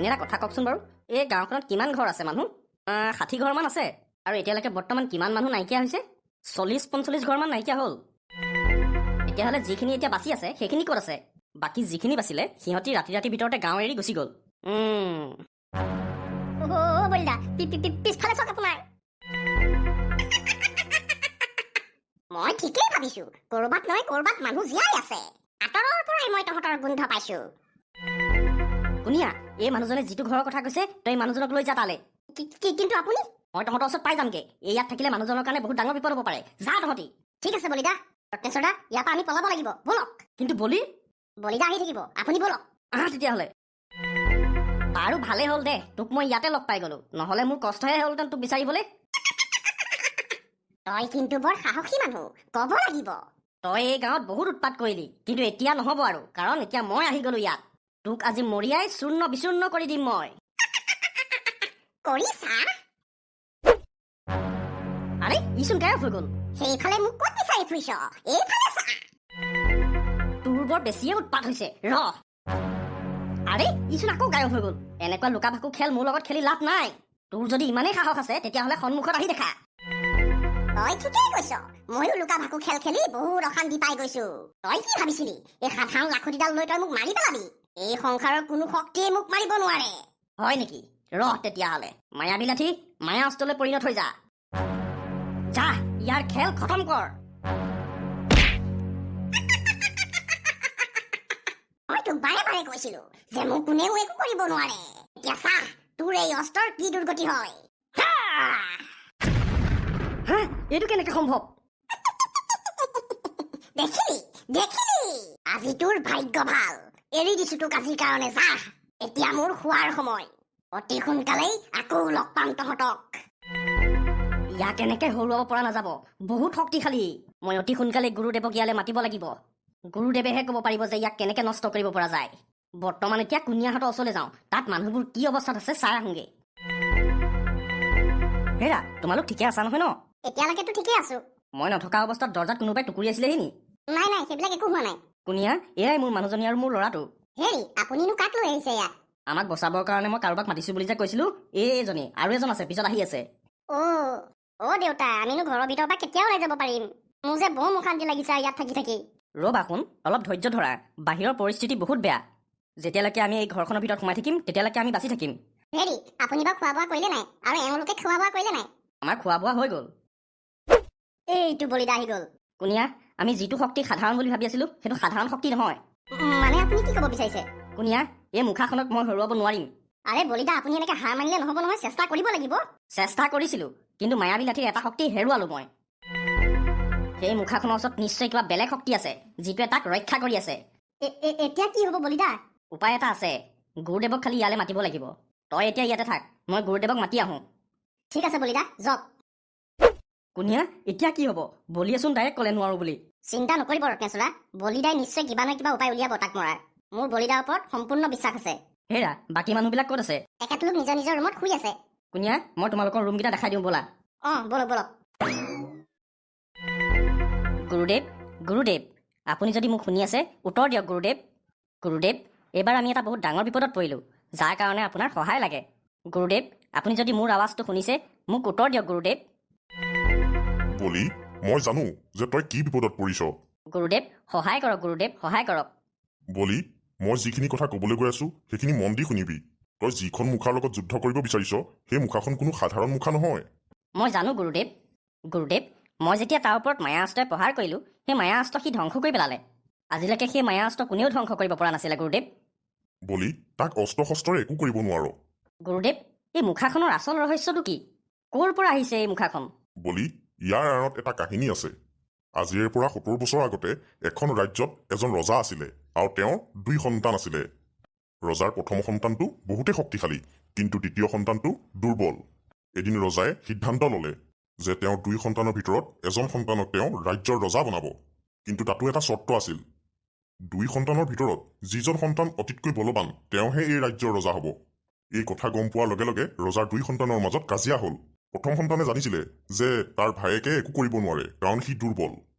আপুনি এটা কথা কওকচোন বাৰু, এই গাঁওখনত কিমান ঘৰ আছে মানুহ? 60 ঘৰমান আছে। আৰু এতিয়ালৈকে বৰ্তমান কিমান মানুহ নাইকিয়া হৈছে? 40-45 ঘৰমান নাইকিয়া হ'ল। তেতিয়াহ'লে যিখিনি এতিয়া বাচি আছে সেইখিনি ক'ত আছে? বাকী যিখিনি বাচিলে সিহঁতি ৰাতি ৰাতিৰ ভিতৰতে গাঁও এৰি গুচি গ'ল। অ' বলিদা, পিছফালে চাওক আপোনাৰ। মই ঠিকেই ভাবিছো, কৰবাত নহয় কৰবাত মানুহ জীয়াই আছে। আঁতৰৰ পৰাই মই তহঁতৰ গোন্ধ পাইছো। কুনিয়া, এই মানুহজনে যিটো ঘৰৰ কথা কৈছে, তই মানুহজনক লৈ যা তালে। কিন্তু আপুনি? মই তহঁতৰ ওচৰত পাই যামগে। এই ইয়াত থাকিলে মানুহজনৰ কাৰণে বহুত ডাঙৰ বিপদ হ'ব পাৰে। যা তহঁতি। ঠিক আছে বলিদা। ৰত্নেশ্বৰ দা, ইয়াৰ পৰা আমি পলাব লাগিব, ব'লক। কিন্তু বলি? বলিদা আহি থাকিব, আপুনি ব'লক। আহ তেতিয়াহ'লে বাৰু ভালেই হ'ল দে, তোক মই ইয়াতে লগ পাই গ'লো, নহ'লে মোৰ কষ্টহে হ'লহেঁতেন তোক বিচাৰিবলৈ। তই কিন্তু বৰ সাহসী মানুহ, ক'ব লাগিব। তই এই গাঁৱত বহুত উৎপাত কৰিলি, কিন্তু এতিয়া নহ'ব আৰু, কাৰণ এতিয়া মই আহি গ'লো ইয়াত। তোক আজি মৰিয়াই চূৰ্ণ বিচূৰ্ণ কৰি দিম মই। কৰিছা? আৰে ইচোন গায়ব হৈ গ'ল। সেইফালে মোক ক'ত বিচাৰি ফুৰিছ? এইফালে চা। তোৰ বৰ বেছিয়ে উৎপাত হৈছে, ৰ। আৰে ইচোন আকৌ গায়ব হৈ গ'ল। এনেকুৱা লুকা ভাকু খেল মোৰ লগত খেলি লাভ নাই। তোৰ যদি ইমানেই সাহস আছে তেতিয়াহ'লে সন্মুখত আহি দেখা। তই ঠিকেই কৈছ, ময়ো লুকা ভাকু খেল খেলি বহুত অশান্তি পাই গৈছো। তই কি ভাবিছিলি, এই সাধাৰণ লাখুটিডাল লৈ তই মোক মাৰি পেলাবি? এই সংসাৰৰ কোনো শক্তিয়ে মোক মাৰিব নোৱাৰে। হয় নেকি? ৰহ তেতিয়াহ'লে, মায়াবী লাঠি মায়া অস্ত্ৰলৈ পৰিণত হৈ যা। যা, ইয়াৰ খেল খতম কৰ। মই তোক বাৰে বাৰে কৈছিলো যে মোক কোনেও একো কৰিব নোৱাৰে। এতিয়া চা তোৰ এই অস্ত্ৰৰ কি দুৰ্গতি হয়। হা, এইটো কেনেকে সম্ভৱ? দেখিলি, দেখিলি, আজি তোৰ ভাগ্য ভাল। এৰি দিছো তোক আজিৰ কাৰণে, যা। এতিয়া মোৰ শোৱাৰ সময়, অতি সোনকালেই আকৌ লগ পাম তহঁতক। ইয়াক এনেকে হৰুৱাব পৰা নাযাব, বহুত শক্তিশালী। মই অতি সোনকালে গুৰুদেৱক ইয়ালৈ মাতিব লাগিব। গুৰুদেৱেহে ক'ব পাৰিব যে ইয়াক কেনেকে নষ্ট কৰিব পৰা যায়। বৰ্তমান এতিয়া কুনিয়াহঁতৰ ওচৰলৈ যাওঁ, তাত মানুহবোৰ কি অৱস্থাত আছে চাই আহোঁগে। হেৰা, তোমালোক ঠিকে আছা নহয় ন? এতিয়ালৈকেতো ঠিকেই আছো। মই নথকা অৱস্থাত দৰ্জাত কোনোবাই টুকুৰিয়াইছিলেহি নি? নাই নাই, সেইবিলাক একো হোৱা নাই। কুনিয়া, এয়াই মোৰ মানুহজনী আৰু মোৰ ল'ৰাটো। হেৰি, আপুনিনো কাক লৈ আহিছে ইয়াত? আমাক বচাবৰ কাৰণে মই কাৰোবাক মাতিছো বুলি যে কৈছিলো, এইজনী আৰু এজন আছে, পিছত আহি আছে। অ' দেউতা, আমিনো ঘৰৰ ভিতৰৰ পৰা কেতিয়া ওলাই যাব পাৰিম? মোৰ যে বৰ অশান্তি লাগিছে ইয়াত থাকি থাকি। ৰ'বাচোন, অলপ ধৈৰ্য ধৰা, বাহিৰৰ পৰিস্থিতি বহুত বেয়া। যেতিয়ালৈকে আমি এই ঘৰখনৰ ভিতৰত সোমাই থাকিম তেতিয়ালৈকে আমি বাচি থাকিম। হেৰি, আপুনি বাৰু খোৱা বোৱা কৰিলে নাই? আৰু এওঁলোকে খোৱা বোৱা কৰিলে নাই? আমাৰ খোৱা বোৱা হৈ গ'ল। এইটো বলিদা আহি গ'ল। কুনিয়া, আমি যিটো শক্তি সাধাৰণ বুলি ভাবি আছিলো সেইটো সাধাৰণ শক্তি নহয়। মানে আপুনি কি ক'ব বিচাৰিছে? কুনিয়া, এই মুখাখনক মই হৰুৱাব নোৱাৰিম। আৰে বলিদা, আপুনি এনেকে হাৰ মানিলে নহ'ব নহয়, চেষ্টা কৰিব লাগিব। চেষ্টা কৰিছিলো, কিন্তু মায়াবী লাঠিৰ এটা শক্তি হেৰুৱালো মই। সেই মুখাখনৰ ওচৰত নিশ্চয় কিবা বেলেগ শক্তি আছে যিটোৱে তাক ৰক্ষা কৰি আছে। এতিয়া কি হ'ব বলিদা? উপায় এটা আছে, গুৰুদেৱক খালি ইয়ালৈ মাতিব লাগিব। তই এতিয়া ইয়াতে থাক, মই গুৰুদেৱক মাতি আহোঁ। ঠিক আছে বলিদা, যাওক। কুনিয়া, এতিয়া কি হ'ব? বলিয়েচোন ডাইৰেক্ট ক'লে নোৱাৰো বুলি। চিন্তা নকৰিব ৰত্নেশ্বৰা, বলিদাই নিশ্চয় কিবা নহয় কিবা উপায় উলিয়াব তাক মৰাৰ। মোৰ বলিদাৰ ওপৰত সম্পূৰ্ণ বিশ্বাস আছে। হেৰা, বাকী মানুহবিলাক ক'ত আছে? তেখেতলোক নিজৰ নিজৰ ৰুমত শুই আছে। কুনিয়া, মই তোমালোকৰ ৰুমকেইটা দেখাই দিওঁ, ব'লা। অঁ, ব'লক ব'লক। গুৰুদেৱ, গুৰুদেৱ, আপুনি যদি মোক শুনি আছে উত্তৰ দিয়ক গুৰুদেৱ। গুৰুদেৱ, এইবাৰ আমি এটা বহুত ডাঙৰ বিপদত পৰিলোঁ, যাৰ কাৰণে আপোনাৰ সহায় লাগে। গুৰুদেৱ, আপুনি যদি মোৰ আৱাজটো শুনিছে মোক উত্তৰ দিয়ক গুৰুদেৱ। বলি, মই জানো যে তই কি বিপদত পৰিছ। গুৰুদেৱ, সহায় কৰক গুৰুদেৱ, সহায় কৰক। বলি, মই যিখিনি কথা ক'বলৈ গৈ আছো সেইখিনি মন দি শুনিবি। তই যিখন মুখাৰ লগত যুদ্ধ কৰিব বিচাৰিছ সেই মুখাখন কোনো সাধাৰণ মুখা নহয়। মই জানো গুৰুদেৱ। গুৰুদেৱ, মই যেতিয়া তাৰ ওপৰত মায়া অস্ত্ৰই প্ৰহাৰ কৰিলোঁ, সেই মায়া অস্ত্ৰ সি ধ্বংস কৰি পেলালে। আজিলৈকে সেই মায়া অস্ত্ৰ কোনেও ধ্বংস কৰিব পৰা নাছিলে গুৰুদেৱ। বলি, তাক অস্ত্ৰ শস্ত্ৰৰে একো কৰিব নোৱাৰ। গুৰুদেৱ, এই মুখাখনৰ আচল ৰহস্যটো কি? ক'ৰ পৰা আহিছে এই মুখাখন? বলি, ইয়াৰ আঁৰত এটা কাহিনী আছে। আজিৰে পৰা 70 বছৰ আগতে এখন ৰাজ্যত এজন ৰজা আছিলে আৰু তেওঁৰ 2 সন্তান আছিলে। ৰজাৰ প্ৰথম সন্তানটো বহুতেই শক্তিশালী, কিন্তু দ্বিতীয় সন্তানটো দুৰ্বল। এদিন ৰজাই সিদ্ধান্ত ল'লে যে তেওঁৰ 2 সন্তানৰ ভিতৰত এজন সন্তানক তেওঁ ৰাজ্যৰ ৰজা বনাব। কিন্তু তাতো এটা চৰ্ত আছিল, 2 সন্তানৰ ভিতৰত যিজন সন্তান অতিতকৈ বলৱান তেওঁহে এই ৰাজ্যৰ ৰজা হ'ব। এই কথা গম পোৱাৰ লগে লগে ৰজাৰ 2 সন্তানৰ মাজত কাজিয়া হ'ল। প্ৰথম সন্তানে জানিছিলে যে তাৰ ভায়েকে একো কৰিব নোৱাৰে, কাৰণ সি দুৰ্বল,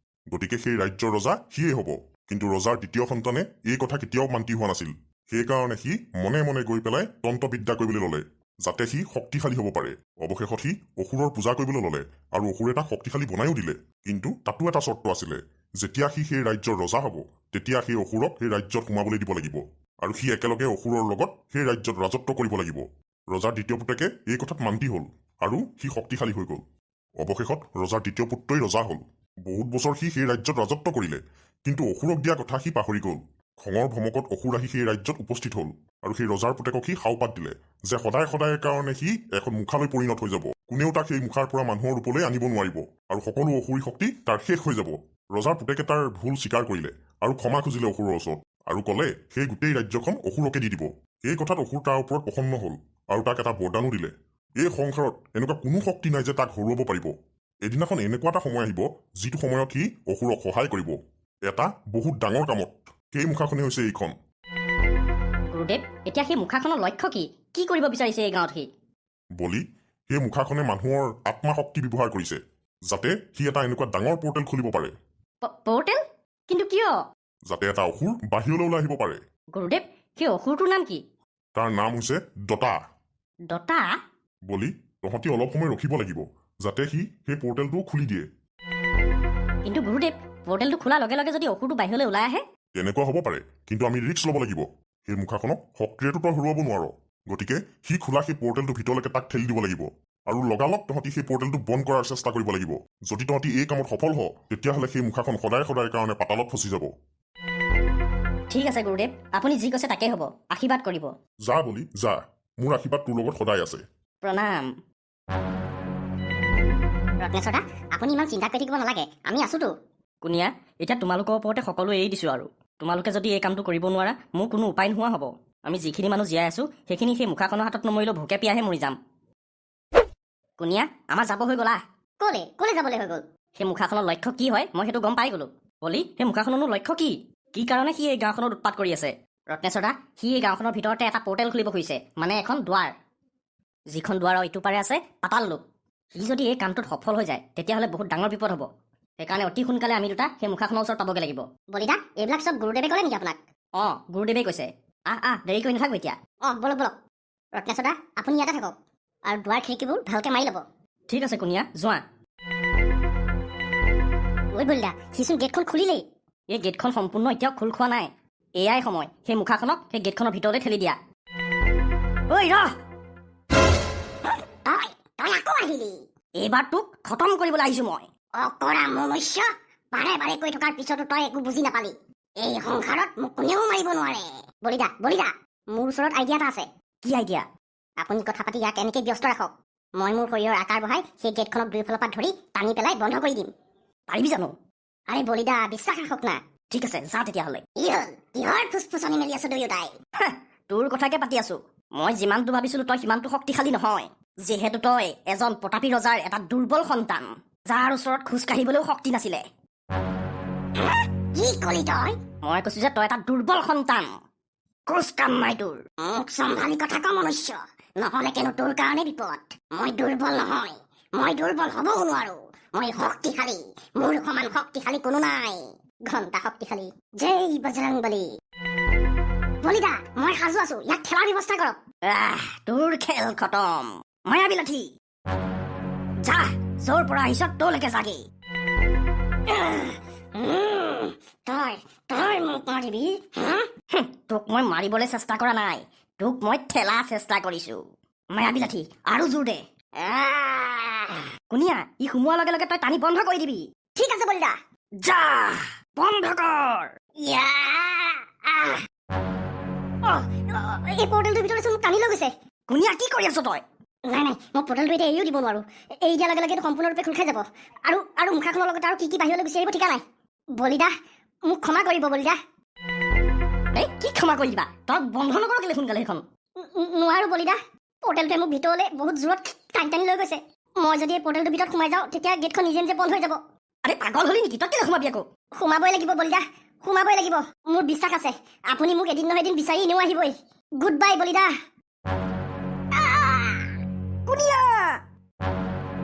গতিকে সেই ৰাজ্যৰ ৰজা সিয়েই হ'ব। কিন্তু ৰজাৰ দ্বিতীয় সন্তানে এই কথা কেতিয়াও মান্তি হোৱা নাছিল। সেইকাৰণে সি মনে মনে গৈ পেলাই তন্ত্ৰবিদ্যা কৰিবলৈ ল'লে, যাতে সি শক্তিশালী হ'ব পাৰে। অৱশেষত সি অসুৰৰ পূজা কৰিবলৈ ল'লে আৰু অসুৰে তাক শক্তিশালী বনায়ো দিলে। কিন্তু তাতো এটা চৰ্ত আছিলে, যেতিয়া সি সেই ৰাজ্যৰ ৰজা হ'ব, তেতিয়া সেই অসুৰক সেই ৰাজ্যত সোমাবলৈ দিব লাগিব আৰু সি একেলগে অসুৰৰ লগত সেই ৰাজ্যত ৰাজত্ব কৰিব লাগিব। ৰজাৰ দ্বিতীয় পুতেকে এই কথাত মান্তি হ'ল আৰু সি শক্তিশালী হৈ গ'ল। অৱশেষত ৰজাৰ দ্বিতীয় পুত্ৰই ৰজা হ'ল। বহুত বছৰ সি সেই ৰাজ্যত ৰাজত্ব কৰিলে, কিন্তু অসুৰক দিয়া কথা সি পাহৰি গ'ল। খঙৰ ভমকত অসুৰ আহি সেই ৰাজ্যত উপস্থিত হ'ল আৰু সেই ৰজাৰ পুতেকক সি শাওপাত দিলে যে সদায় সদায়ৰ কাৰণে সি এখন মুখালৈ পৰিণত হৈ যাব, কোনেও তাক সেই মুখাৰ পৰা মানুহৰ ৰূপলৈ আনিব নোৱাৰিব আৰু সকলো অসুৰী শক্তি তাৰ শেষ হৈ যাব। ৰজাৰ পুতেকে তাৰ ভুল স্বীকাৰ কৰিলে আৰু ক্ষমা খুজিলে অসুৰৰ ওচৰত আৰু ক'লে সেই গোটেই ৰাজ্যখন অসুৰকে দি দিব। এই কথাত অসুৰ তাৰ ওপৰত প্ৰসন্ন হ'ল আৰু তাক এটা বৰদানো দিলে। এই সংসাৰত এনেকুৱা কোনো শক্তি নাই যে তাক হৰুৱাব পাৰিব। এদিনাখন এনেকুৱা এটা সময় আহিব, যিটো সময়ত সি অসুৰক সহায় কৰিব এটা বহুত ডাঙৰ কামত। সেই মুখাখনেই হৈছে এইখন। গুৰুদেৱ, এতিয়া সেই মুখাখনৰ লক্ষ্য কি? কি কৰিব বিচাৰিছে এই গাঁৱত সি? বলি, সেই মুখাখনে মানুহৰ আত্মাশক্তি ব্যৱহাৰ কৰিছে, যাতে সি এটা এনেকুৱা ডাঙৰ পৰ্টেল খুলিব পাৰে। পৰ্টেল? কিন্তু কিয়? যাতে এটা অসুৰ বাহিৰলৈ ওলাই আহিব পাৰে। গুৰুদেৱ, সেই অসুৰটোৰ নাম কি? তাৰ নাম হৈছে দতা। দতা? বলি, তহঁতি অলপ সময় ৰখিব লাগিব, যাতে সি সেই পৰ্টেলটো খুলি দিয়ে। কিন্তু গুৰুদেৱ, পৰ্টেলটো খোলাৰ লগে লগে যদি অসুৰটো বাহিৰলৈ ওলাই আহে? তেনেকুৱা হ'ব পাৰে, কিন্তু আমি ৰিস্ক ল'ব লাগিব। সেই মুখাখনক শক্তিৰেতো তই হৰুৱাব নোৱাৰ, গতিকে সি খোলা সেই পৰ্টেলটোৰ ভিতৰলৈকে তাক ঠেলি দিব লাগিব আৰু লগালগ তহঁতি সেই পৰ্টেলটো বন্ধ কৰাৰ চেষ্টা কৰিব লাগিব। যদি তহঁতি এই কামত সফল হ, তেতিয়াহ'লে সেই মুখাখন সদায় সদায় কাৰণে পাতালত ফচি যাব। ঠিক আছে গুৰুদেৱ, আপুনি যি কৈছে তাকেই হ'ব। আশীৰ্বাদ কৰিব। যা বলি, যা। মোৰ আশীৰ্বাদ তোৰ লগত সদায় আছে। প্ৰণাম। ৰত্নেশ্বৰ দা, আপুনি ইমান চিন্তা কৰি থাকিব নালাগে, আমি আছোতো। কুনিয়া, এতিয়া তোমালোকৰ ওপৰতে সকলো এৰি দিছোঁ আৰু তোমালোকে যদি এই কামটো কৰিব নোৱাৰা, মোৰ কোনো উপায় নোহোৱা হ'ব। আমি যিখিনি মানুহ জীয়াই আছোঁ, সেইখিনি সেই মুখাখনৰ হাতত নমৰিলেও ভোকে পিয়াহে মৰি যাম। কুনিয়া, আমাৰ যাব হৈ গ'লা। ক'লে ক'লে যাবলৈ হৈ গ'ল? সেই মুখাখনৰ লক্ষ্য কি হয়, মই সেইটো গম পাই গ'লো। বলি, সেই মুখাখনৰনো লক্ষ্য কি? কি কাৰণে সি এই গাঁওখনত উৎপাত কৰি আছে? ৰত্নেশ্বৰ দা, সি এই গাঁওখনৰ ভিতৰতে এটা পৰ্টেল খুলিব খুজিছে, মানে এখন দুৱাৰ, যিখন দুৱাৰৰ ইটো পাৰে আছে পাতাল লোক। সি যদি এই কামটোত সফল হৈ যায়, তেতিয়াহ'লে বহুত ডাঙৰ বিপদ হ'ব। সেইকাৰণে অতি সোনকালে আমি দুটা সেই মুখাখনৰ ওচৰত পাবগৈ লাগিব। বলিদা, এইবিলাক চব গুৰুদেৱে ক'লে নেকি আপোনাক? অঁ, গুৰুদেৱে কৈছে। আহ আহ, দেৰি কৰি নাথাকো এতিয়া। অঁ, ব'লক ব'লক। ৰত্নেশ্বৰ দা, আপুনি ইয়াতে থাকক আৰু দুৱাৰ খিৰিকীবোৰ ভালকৈ মাৰি ল'ব। ঠিক আছে কুনিয়া, যোৱা। ঐ বলিদা, সিচোন গেটখন খুলিলেই। এই গেটখন সম্পূৰ্ণ এতিয়াও খোল খোৱা নাই। এয়াই সময় সেই মুখাখনক সেই গেটখনৰ ভিতৰতে ঠেলি দিয়া। ঐ ৰহ! তই তই আকৌ আহিলি? এইবাৰ তোক খতম কৰিবলৈ আহিছো মই। অকৰা মনুষ্য, বাৰে বাৰে কৈ থকাৰ পিছতো তই একো বুজি নাপালি। এই সংসাৰত মোক কোনেও মাৰিব নোৱাৰে। বলিদা, বলিদা, মোৰ ওচৰত আইডিয়া এটা আছে। কি আইডিয়া? আপুনি কথা পাতি ইয়াক এনেকৈ ব্যস্ত ৰাখক, মই মোৰ শৰীৰৰ আকাৰ বঢ়াই সেই গেটখনক দুয়োফালৰ পৰা ধৰি টানি পেলাই বন্ধ কৰি দিম। পাৰিবি জানো? আৰে বলিদা, বিশ্বাস ৰাখক না। ঠিক আছে, যা তেতিয়াহ'লে। কি হ'ল? কিহৰ ফুচফুচনি মেলি আছো দুয়োটাই? তোৰ কথাকে পাতি আছো। মই যিমানটো ভাবিছিলো, তই সিমানটো শক্তিশালী নহয়, যিহেতু তই এজন প্ৰতাপী ৰজাৰ এটা দুৰ্বল সন্তান, যাৰ ওচৰত খোজ কাঢ়িবলৈও শক্তি নাছিলে। কি কলি তই? মই কৈছো যে তই এটা দুৰ্বল সন্তান, খোজ কাম নাই তোৰ। মোক চম্ভালি কথা ক মনুষ্য, নহ'লে কেনো তোৰ কাৰণে বিপদ। মই দুৰ্বল নহয়, মই দুৰ্বল হ'বও নোৱাৰো। মই শক্তিশালী, মোৰ সমান শক্তিশালী কোনো নাই। ঘণ্টা শক্তিশালী। জয় বজৰং বলি। বলিদা, মই সাজু আছো, ইয়াক খেলাৰ ব্যৱস্থা কৰক। আহ, তোৰ খেল খতম মায়াবী লাঠি। যা, য'ৰ পৰা আহিছ তলৈকে যাগি। তই তই মোক মাৰিবি হা? তোক মই মাৰিবলৈ চেষ্টা কৰা নাই, তোক মই ঠেলা চেষ্টা কৰিছো। মায়াবী লাঠি, আৰু জোৰ দে। আহ! কুনিয়া, ই সোমোৱাৰ লগে লগে তই টানি বন্ধ কৰি দিবি। ঠিক আছে বলিদা। যা, বন্ধ কৰ। ইয়া, আহ! অ, এই পৰ্টেলটোৰ ভিতৰত চোন মোক টানি লৈ গৈছে। কুনিয়া, কি কৰি আছ তই? নাই নাই, মই পৰ্টেলটো এতিয়া এৰিও দিব নোৱাৰো। এৰি দিয়াৰ লগে লগে এইটো সম্পূৰ্ণৰূপে খোল খাই যাব আৰু আৰু মুখাখনৰ লগত আৰু কি কি বাহিৰলৈ গুচি আহিব ঠিকা নাই। বলিদা, মোক ক্ষমা কৰিব বলিদা। এই কি ক্ষমা কৰি দিবা? তই বন্ধ নকৰ কেলে সোনকালে সেইখন? নোৱাৰো বলিদা, পৰ্টেলটোৱে মোক ভিতৰলৈ বহুত জোৰত টানি টানি লৈ গৈছে। মই যদি এই পৰ্টেলটোৰ ভিতৰত সোমাই যাওঁ, তেতিয়া গেটখন নিজে নিজে বন্ধ হৈ যাব। আৰে পাগল হলি নেকি তই? কেলে সোমাবি আকৌ? সোমাবই লাগিব বলিদা, সোমাবই লাগিব। মোৰ বিশ্বাস আছে, আপুনি মোক এদিন নহয় এদিন বিচাৰি এনেও আহিবই। গুড বাই বলিদা। কুনিয়া!